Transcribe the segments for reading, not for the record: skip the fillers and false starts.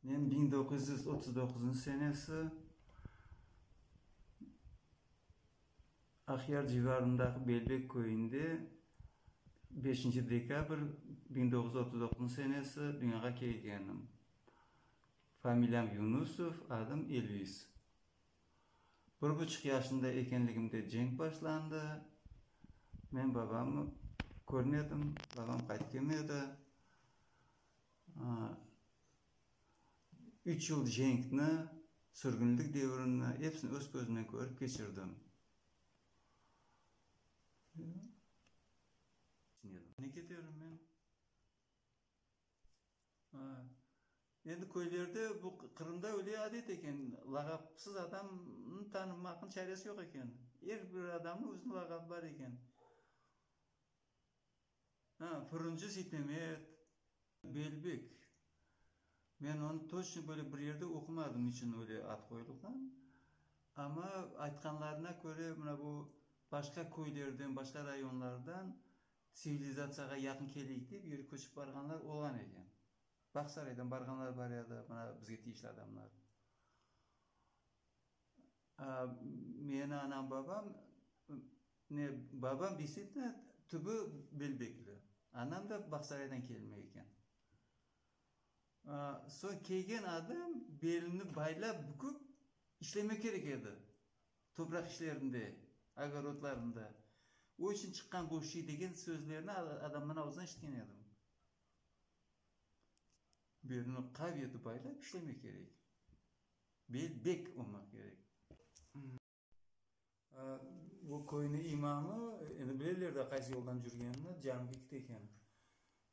Men 1939 senesi Aqyar civarındaki Belbek köyünde beşinci dekabr 1939 senesi dünyağa kelgenim. Familiyam Yunusov, adım Elvis. Bir buçuq yaşında ekenligimde cenk başlandı. Men babamnı körmedim, babam qaytıp kelmedi. Üç yıl cenkni, sürgünlik devrini, episini öz közümnen körip keçirdim. Ne keterim men? Endi köylerde, bu Qırımda öyle adet eken, lağapsız adamnı tanımaqnıñ çaresi yoq eken. Er bir adamnıñ özüniñ lağabı bar eken. Fırıncı Seytmemet, Belbek. Men onı toçno böyle bir yerde oqumadım, niçün öyle ad qoyulğan. Amma aytqanlarına köre, mına bu başqa köylerden, başqa rayonlardan tsivilizatsiyağa yaqın keleyik dep, yeri köçip barğanlar olğan eken. Bağsaraydan barğanlar bar edi, mına bizge tiyişli adamlar. Meni anam, babam, ne, babam deystvitelno tübü Belbekli, anam da Bağsaraydan kelme eken. Soñ kelgen adam belini baylap, büküp işlemek kerek edi, topraq işlerinde, ogorodlarında. O içün çıqqan bu şiy degen sözlerni adamların ağzından eşitken edim. Belini qav etip baylap işlemek kerek. Bel bek olmaq kerek. Bu köyniñ imamı, endi bileler de qaysı yoldan cürgenini, camige kete eken.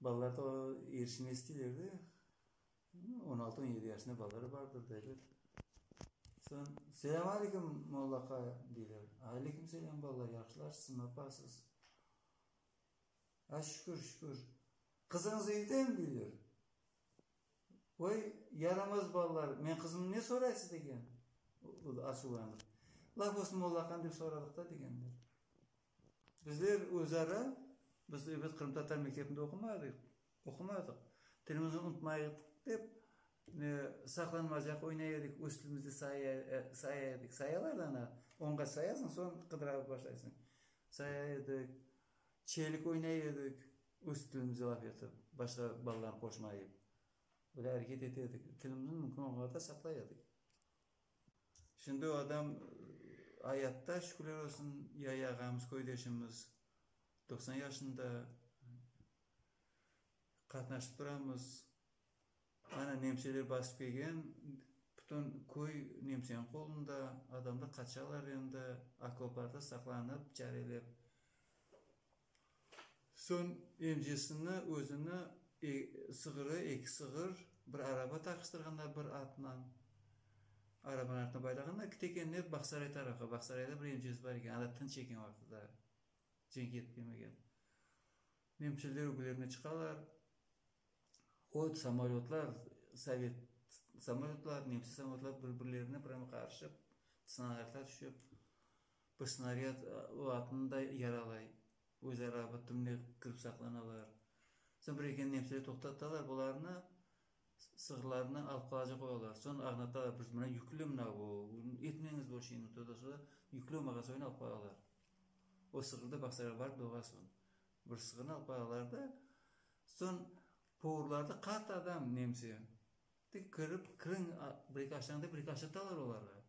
Balalar da erişmey isteyler de. On altı, on yedi yaşında balalar bardır da, ebet. Soñ, Selâm aleyküm, molla aqay, deyler. Aleyküm selâm, balalar, yahşılarsızmı, napasız? A, şükür, şükür. Qızıñız evdemi, deyler. Voy, yaramaz balalar, men qızımnı ne soraysız, degen açuvlanıp. Laf olsun, mollaqan dep soradıq da, degenler. Bizler öz ara, biz ebet qırımtatar mektebinde oqumadıq, oqumadıq. Tilimizni unutmayıq dep, ne, saqlanmacaq oynay edik, öz tilimizde saya edik. Sayalar da ana, onğa sayasıñ, soñ qıdıra başlaysıñ. Saya edik, çelik oynay edik. Öz tilimizde laf etip, başqa balalarnı qoşmayıp, böyle areket ete edik. Tilimizni mümkün olğan qadar saqlay edik. Şimdi o adam ayatta, şükürler olsun, Yaya ağamız, köydeşimiz, 90 yaşında, qatnaşıp turamız. Ana, nemseler basıp kelgen, bütün köy nemseniñ qolunda, adamlar qaçalar endi, okoplarda saqlanıp, çarelep. Soñ emcesini, özüni sığırı, eki sığır, bir araba taqıştırğanlar bir atnan. Arabanıñ artına baylağanlar, kitekenler Bağsaray tarafqa. Bağsarayda bir emcesi bar eken, anda tınç eken vaqtı daa, cenk yetip kelmegen. Nemseler öglerine çıqalar. O samolötlar, sovet samolötlar, nemse samolötlar bir-birlerine prâmo qarışıp, snarâdlar tüşip, Bir snaryad o atnı da yaralay. Öz araba tübüne kirip saqlanalar. Soñ bir eken nemseler toqtatalar bularnı, sığırlarnı alıp qalacaq olalar. Soñ ağnatalar, biz mına yüklü mına bu, etmeñiz bu şeyni, toda-soda, yüklü olmağan soyunı alıp qalalar. O sığır da Bağsarayğa barıp doğa soñ. Bir sığırnı alıp qalalar da, soñ povurlarda qart adam nemse, tek kirip, kiriñ, bir-eki aşañ dep, bir-eki aşatalar olarğa.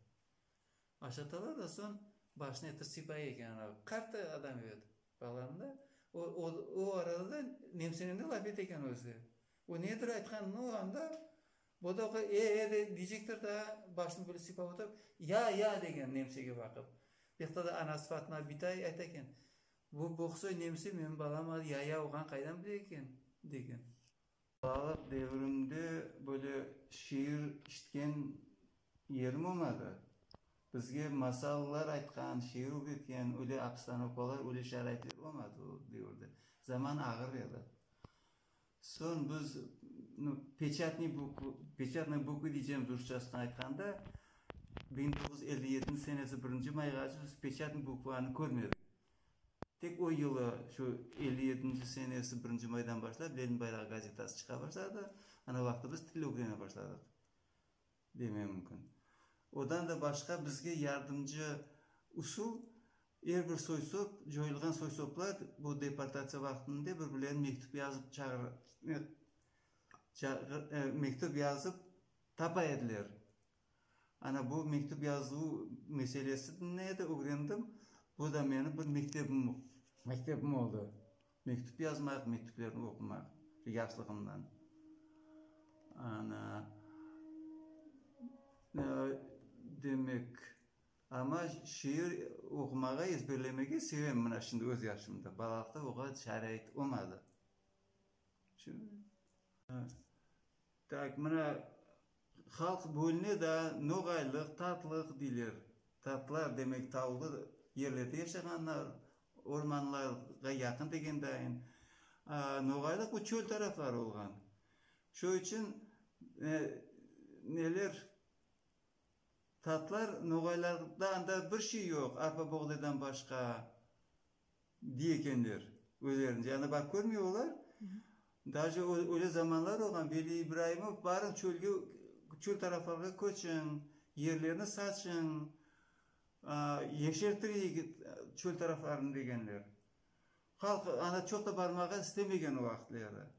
Aşatalar da soñ başını etip sıypay eken anav. Qart adam ebet, balamda. O, o, o arada da nemsenen de laf ete eken özü de. O nedir aytqanını o anda, bu da e, e de deycektir daa, başını böyle sıypap oturıp, ya, ya degen nemsege baqıp. Buyaqta da anası Fatma bitay ayta eken, bu boqsoy nemse menim balam ya, ya olğanın qaydan bile eken, degen. Balalıq devrimde böyle şiir işitken yerim olmadı. Bizge masallar aytqan, şiir ögretken öyle obstanovkalar, öyle şaraitler olmadı o devirde. Zaman ağır edi. Soñ biz, nu, peçatnıy bukvı, peçatnıy bukvı deycemiz rusçasını aytqanda, 1957 senesi birinci mayğace biz peçatnıy bukvanı körmedik. Tek o yılı, şu elli yedinci senesi birinci maydan başlap Lenin bayrağı gazetası çıqa başladı. Ana vaqtı biz til ögrene başladıq. Deme mümkün. Odan da başqa bizge yardımcı usul, er bir soy-sop, coyulğan soy-soplar bu deportatsiya vaqtında bir-birlerine mektüp yazıp çağır, mektüp yazıp tapa ediler. Ana bu mektüp yazuv meselesini de ögrendim. Bu da menim bir mektebim, mektebim oldı. Mektüp yazmaq, mektüplerni oqumaq yaşlığımdan. Ana, demek, amma şiir oqumağa, ezberlemege sevem mına şimdi öz yaşımda. Balalıqta oğa şarait olmadı. Tak, mına halq bölüne daa noğaylıq, tatlıq deyler. Tatlar, demek, tavlı yerlerde yaşağanlar, ormanlarğa yaqın degen dayın. A, noğaylıq bu çöl tarafları olğan. Şo içün neler, tatlar noğaylarda anda bir şey yoq, arpa-boğdaydan başqa. Dey ekenler özlerince. Anda barıp körmey olar. Daje öyle zamanlar olğan, Veli İbraimov, barıñ çölge, çöl taraflarğa köçiñ, yerlerni saçıñ, yeşertireyik çöl taraflarını degenler. Halq anda çoq da barmağa istemegen o vaqıtları.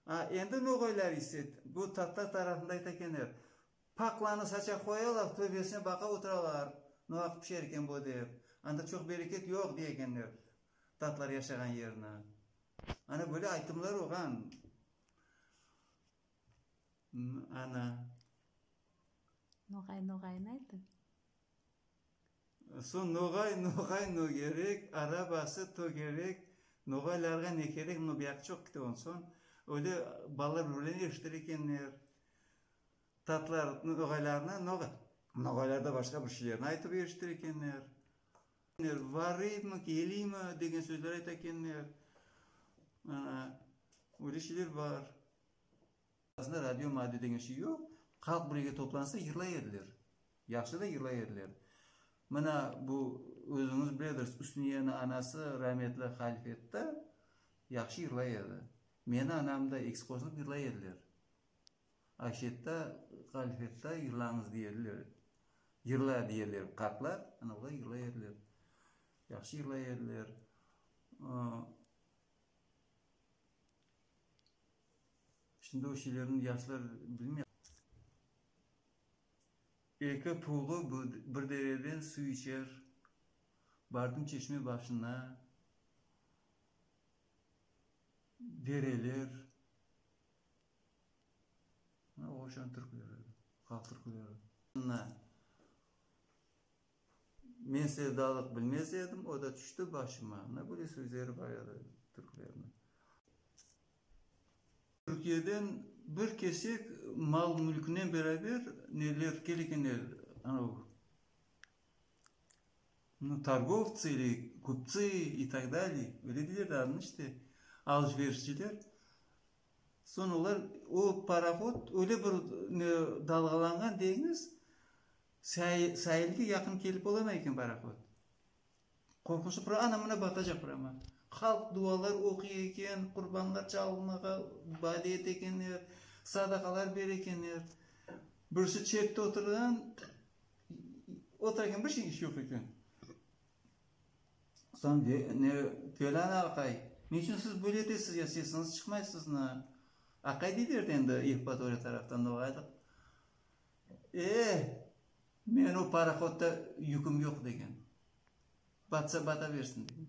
A, endi noğaylar ise, bu tatar tarafında ayta ekenler, Paqlanı saça qoyalar, töbesine baqa oturalar, ne vaqıt pişer eken bu dep. Anda çoq bereket yoq, dey ekenler, tatlar yaşağan yerni. Ana böyle aytımlar olğan. Ana. Noğay noğaynı aytı. Soñ noğay, noğay nögerek, arabası tögerek, noğaylarğa ne kerek, mına bu yaq çoq kete onsoñ. Öyle balalar bir-birlerini eriştire ekenler. Tatlar noğaylarnı, noğaylar da başqa bir şeylerni aytıp eriştire ekenler. Varıymı, keliymi degen sözler ayta ekenler. Ana, öyle şeyler bar. Aslında radio-madio degen şey yoq. Halq bir yerge toplansa yırlay ediler. Yahşı da yırlay ediler. Mına bu özüñiz biledirsiniz, Üsniyeniñ anası rametli Halifetta yahşı yırlay edi. Meni anam da ekisi qoşulıp yırlay ediler. Ayşetta, Halifetta yırlañız dey ediler. Yırla dey ediler qartlar, ana olar yırlay ediler. Yahşı yırlay ediler. Şimdi o şeylerni yaşlar bilmey. Eki puğu bir dereden suv içer. Bardım çeşme başına. Dereler. Oşan türküleri, halq türküleri. Men sevdalıq bilmez edim, o da tüşti başıma. Mına böyle sözleri bar edi türklerniñ. Türkiyeden bir kesek mal-mülkünen beraber neler kelekenler, anav, nu, torgovtsı ili kuptsı i tak dalее, öyle deyler de adını işte, alış-verişçiler. Soñ olar, o parohod öyle bir ne dalğalanğan deñiz, sailge yaqın kelip olamay eken parohod. Qorqunçlı bir ana-mına batacaq prâma. Halq dualar oquy eken, qurbanlar çalmağa vade ete ekenler, sadaqalar bere ekenler. Birisi çette oturğan, otura eken, bir şey iş yoq eken. Soñ ne, Felân aqay, neçün siz böyle etesiz ya, sesiñiz çıqmay sizni? Aqay deyler de endi Yevpatoriya taraftan noğaylıq. E, men o parohodda yüküm yoq, degen. Batsa, bata bersin, degen.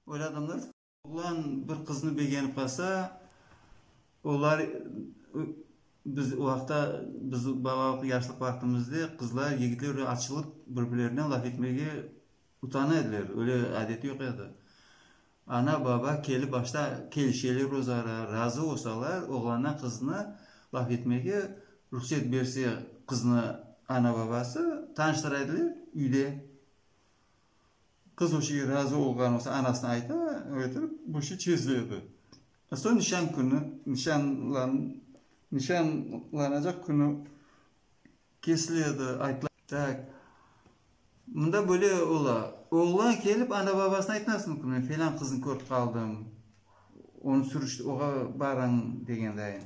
Öyle adamlar. Oğlan bir qıznı begenip qalsa, olar, biz o vaqıtta, biz balalıq, yaşlıq vaqtımızda qızlar, yigitler öyle açılıp bir-birlerinen laf etmege utana ediler, öyle adet yoq edi. Ana, baba kelip başta kelişeler özara, razı olsalar, oğlandan qıznı laf etmege ruhset berse qıznı ana-babası, tanıştıra ediler üyde. Qız o şeyge razı olğan olsa, anasına ayta, öyle bu şey çezile edi. Soñ nişan künü, nişanlan, nişanlanacaq künü kesile edi, aytıla. Tak, mında böyle ola, oğlan kelip ana-babasına aytmaz mümkün, men felân qıznı körip qaldım, onı sürüş, oğa barıñ degen dayın.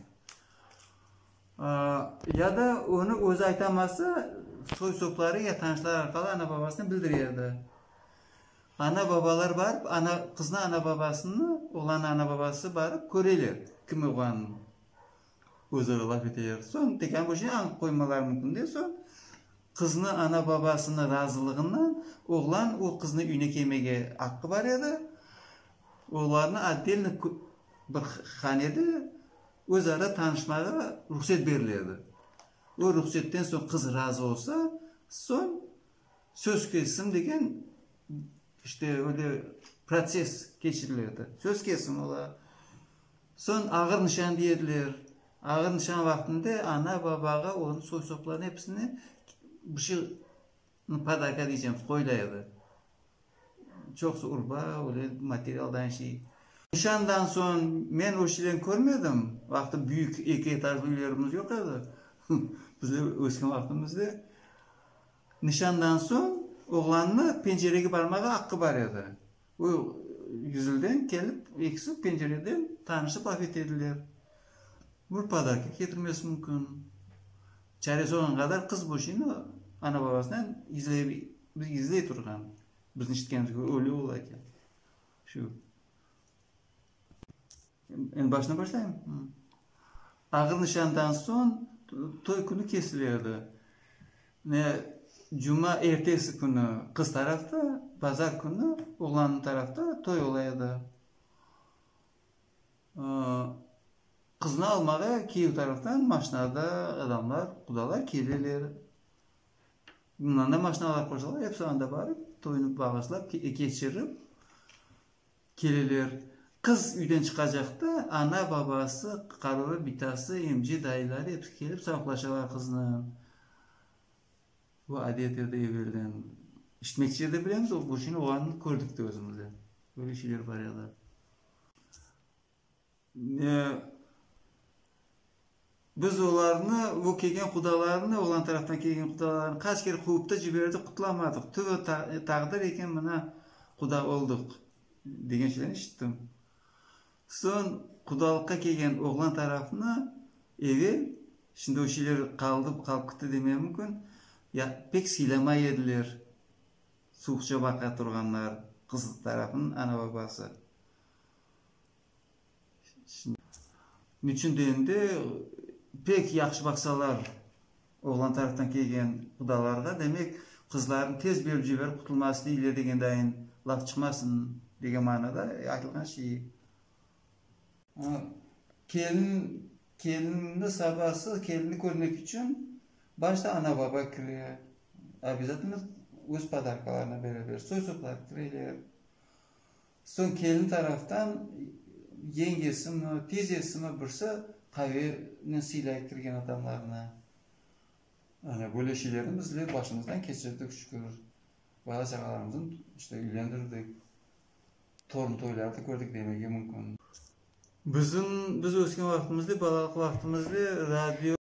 Ya da onı özü aytamasa, soy-sopları ya tanışları arqalı ana-babasına bildire edi. Ana-babalar barıp, ana, qıznıñ ana-babasını, oğlannıñ ana-babası barıp köreler, kim olğanını. Özara laf eteler. Soñ tekân bu şey añıp qoymaları mümkün de, soñ qıznıñ ana-babasınıñ razılığınen oğlan o qıznıñ üyüne kelmege aqqı bar edi. Olarnı otdelno bir hanede özara tanışmağa ruhset berile edi. O ruhsetten soñ qız razı olsa, soñ söz kesim degen işte öyle protsess keçirile edi. Söz kesim ola. Soñ ağır nişan dey ediler. Ağır nişan vaqtında ana-babağa, onıñ soy-soplarına episine bir şey, podarka deycemiz, qoyula edi. Çoqusı urba, öyle materialdan şey. Nişandan soñ men o şeylerni körmedim. Vaqtı büyük eki etajlı üylerimiz yoq edi. Bizler ösken vaqtımızda. Nişandan soñ oğlannı pencerege barmağa aqqı bar edi. O yüzülden kelip, ekisi pencereden tanışıp laf ete ediler. Bir podarka ketirmesi mümkün. Çaresi olğan qadar qız bu şeyni ana-babasından gizley turğan. Bizim işitkenimiz kibi, öyle ola eken. Şu. Endi başından başlayım? Ağır nişandan soñ toy künü kesile edi. Ne cuma ertesi künü qız tarafta, bazar künü oğlannıñ tarafta toy ola edi. Qıznı almağa kiyev taraftan maşinada adamlar, qudalar keleler. Bundan da maşinalar qoşalar, episi anda barıp, toynı bağışlap, keçirip keleler. Qız üyden çıqacaqta ana-babası, qarılı bitası, emce, dayıları episi kelip sağlıqlaşalar qıznı. Bu adet edi evelden. İşitmekçe de bilemiz, o bu şeyni olğanını kördik de özümiz de. Böyle şeyler bar edi. Biz olarnı, bu kelgen qudalarnı, oğlan taraftan kelgen qudalarnı qaç kere quvıp da ciberdik, qutlamadıq. Tübü taqdir eken, mına, quda oldıq, degen şeylerni işittim. Soñ qudalıqqa kelgen oğlan tarafnı evel, şimdi o şeyler qaldı, qalıp kitti demem mümkün, ya pek sıylamay ediler, suvuqça baqa turğanlar qız tarafnıñ ana-babası. Niçün degende, pek yahşı baqsalar oğlan taraftan kelgen qudalarğa, demek, qızlarını tez berip ciberip qutulması deyler degen dayın laf çıqmasın degen manada aytılğan şey. Kelin, kelinni sabası, kelinni körmek içün başta ana-baba kire, obязательno öz podarkalarını bereler, soy-soplar kireler. Soñ kelin taraftan yengesimi, tizesimi birisi qavenen sıylay kirgen adamlarnı. Ana, böyle şeylerni bizler başımızdan keçirdik, şükür. Bala-çağalarımıznı işte üylendirdik, torun toyları da kördik demege mümkün. Bizim, biz ösken vaqtımızda, balalıq vaqtımızda radio.